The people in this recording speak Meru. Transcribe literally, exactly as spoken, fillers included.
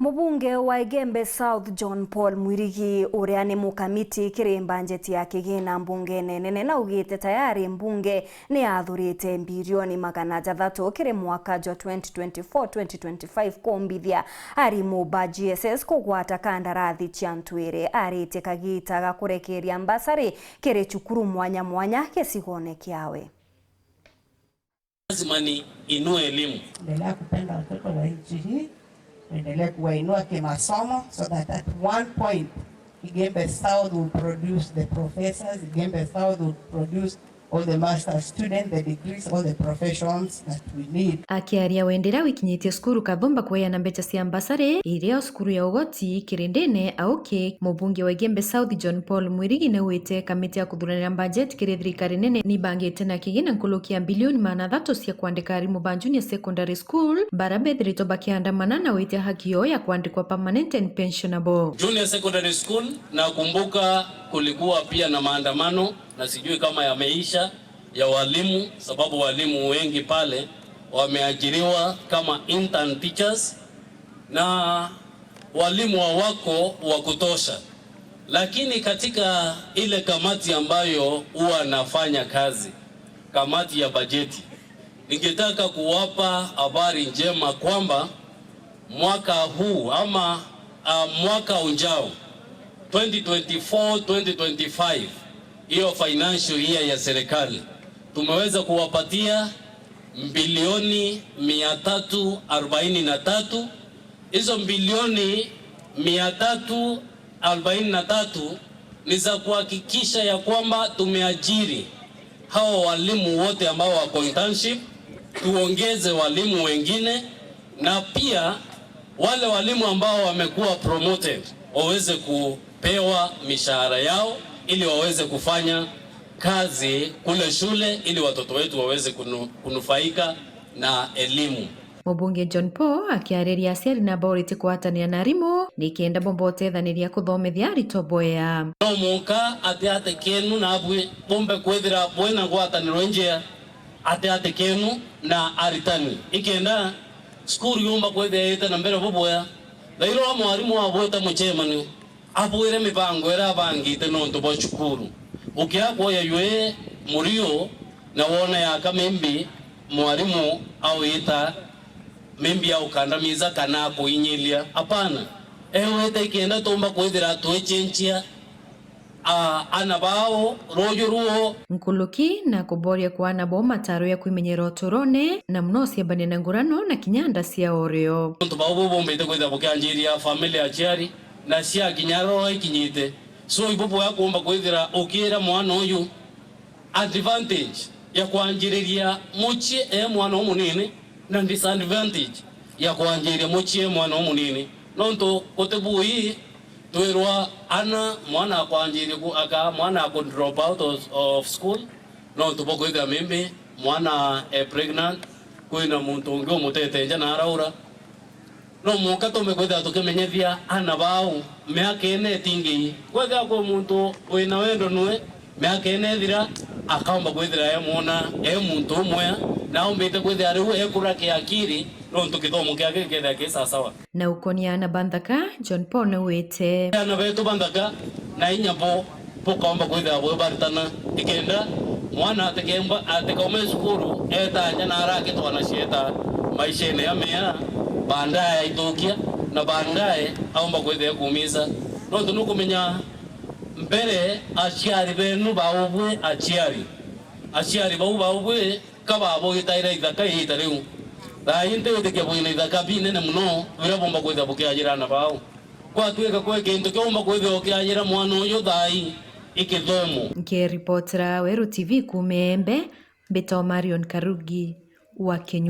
Mubunge wa Igembe South John Paul Mwirigi, uria ni mukamiti kiri mbanjeti ya kigina mbungene nene, naugite tayari mbunge ni yathurite mbirioni magana jathatu kiri mwaka jwa twenty twenty-four twenty twenty-five kumbithia arimu ba G S S kugwata kandarathi cia ntwiri. Aritie kagita ga kurekeria mbasari kiri cukuru mwanya mwanya gicigone kiawe. Lazima ni inue elimu. Endelea kupenda watoto wa nchi hii, endelea kuwainua kimasomo, so that at one point Igembe South will produce the professors, Igembe South will produce all the master students, the degrees, all the professions that we need. Akiaria wendi iria wikinyitie cukuru Kathumba kweana mbeca cia mbasari iria o cukuru ya ugoti kirindine auki, mubunge wa Igembe South John Paul Mwirigi naugite kamiti ya kuthuranira mbajeti kiri thirikari nene nibangite na kigina nkuruki ya bilioni magana athatu cia kwandika arimu ba Junior Secondary School baria bethiritwe bakiandamana na witia haki yao ya kwandikwa permanent and pensionable. Junior Secondary School, nakumbuka kulikuwa pia na maandamano, na sijui kama yameisha, ya walimu, sababu walimu wengi pale wameajiriwa kama intern teachers na walimu hawako wa kutosha. Lakini katika ile kamati ambayo huwa nafanya kazi, kamati ya bajeti, ningetaka kuwapa habari njema kwamba mwaka huu ama, ah, mwaka ujao, twenty twenty-four twenty twenty-five, hiyo financial year ya serikali, tumeweza kuwapatia bilioni mia tatu arobaini na tatu. Hizo bilioni mia tatu arobaini na tatu ni za kuhakikisha ya kwamba tumeajiri hao walimu wote ambao wako internship, tuongeze walimu wengine, na pia wale walimu ambao wamekuwa promoted waweze kupewa mishahara yao ili waweze kufanya kazi kule shule ili watoto wetu waweze kunu-, kunufaika na elimu. Mubunge John Paul akiariria aciari na baurite kugwatanira na arimu nikenda bomba utethaniria kuthomithia aritwa bwea. No muka ati ati kenu na abui bumbe kwithira bwina ngwataniro injea ati ati kenu na aritani, ikenda cukuru yumba kwithira iite na mbere bubwea. Thairwa mwarimu abwite mucemanio, abwire mibango iria abangite nontu bwa cukuru. Ukiaga kwoya yui murio na wona yaka, maybe mwarimu awita, maybe aukandamiza kana akuinyilia. Hapana. Ewete ikenda tumba kwithira twichenchia, a, ana bao ruuju ruo. Nkuruki na kuboria kwa ana bao mataro ya kwimenyera uturone, na muno uciambania na ngurano na kinya nda cia urio. Nontu bao bubumbite kwithira bukianjiria family aciari, na ciakinya roro ikinyite. So, ibu bwega kuumba kwithira ukiira mwana uyu advantage ya kwanjiriria mucii e mwana umunini na disadvantage ya kwanjiria mucii e mwana umunini. Nontu guti bui twirwa ana mwana akwanjiria ku-, aka mwana aku drop out of, of school, nontu bwa kwithira maybe mwana e pregnant, kwina muntu ungi umutete nja na araura. No mwanka tumbe kwithira tukimenyethia ana bau miaka ina itingi. Kwethira kwi muntu wina wendo nwe, miaka ina ithira, akaumba kwithira e mwona, e muntu umwe, na aumbite kwithira riu ekura kiakiri, nontu kithomo kiake gikethira ki sasawa. Na ukonia ana ba nthaka, John Paul naugite. Ana betu ba nthaka, na inya bo bukaumba kwithira bwe baritana, ikenda mwana atikemba, atikaume cukuru etanja na arakitwa na cieta maishene ya mea, baadaye aithukia, na baadaye aumba kwithira ekumiza. Nontu nukumenya mbere aciari benu baubwi aciari, aciari bau baubwi ka babugitaira ithaka iita riu. Thaa ii ntiwitikia bwina ithaka binene mono biria bumba kwithira bukiajira ana bau. Gwatuika kwi kintu kiumba kwithirwa ukiajira mwana uyu thaa ii, i kithomo. Nkiripotera Weru T V kuuma Embe, mbitwa Marion Karugi wa Kinyu.